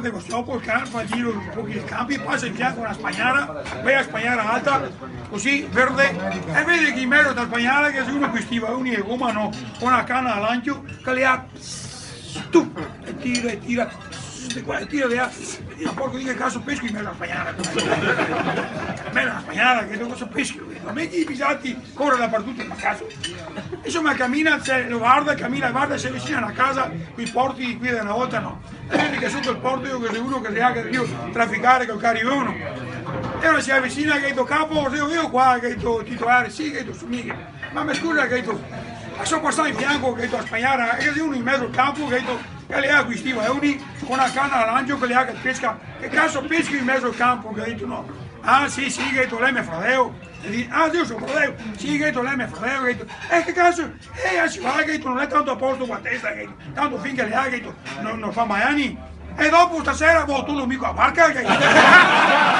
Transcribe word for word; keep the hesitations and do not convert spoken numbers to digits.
Dopo el can fa el giro un poco dei campi, pasa in fianco a na spagnara, bela spagnara alta, cusì, verde, e vede che in mezo a sta spagnara ghe xe uno coi stivaloni de goma, no, co na cana a lancio, che le fa, tu, e tira, e tira, e qua, e tira, e là, e dixe: "Porco Dio, che caso pesco in mezo a la spagnara?" In mezo a la spagnara, che cosa pesco? A me i pisati cora dapartuto, ma caso. Insoma, camina, se lo varda, camina, varda, se avicina a na casa, quei porti de quei de na volta, no? E vede che soto el porto ghe xe uno che xe là, che drio traficare col carion. E alora se avicina, che ga dito: "Capo, seo mi qua?" Che ga dito el titolare. "Sì", che ga dito, "so mi." "Ma me scusa", che ga dito, "ma so pasà in fianco", che ga dito, "a spagnara, e ghe xe uno in mezo al campo", che ga dito, "che l'è là coi stivaloni, co na cana a lancio, che l'è là che pesca." "Che caso pesco in mezo al campo?" Che ga dito, no. "Ah, sì, sì", che ga dito, "l'è me fradeo." E dixe: "Ah, sì, so fradeo." "Sì", che ga dito, "l'è me fradeo", che ga dito. "Eh, che caso?" "Eh, ah, sì, va", che ga dito, "no l'è tanto a posto co la testa", che ga dito, "tanto finché l'è là", che ga dito, "no, no fa mai ani." "E dopo stasera vo torno mi co la barca", che ga dito.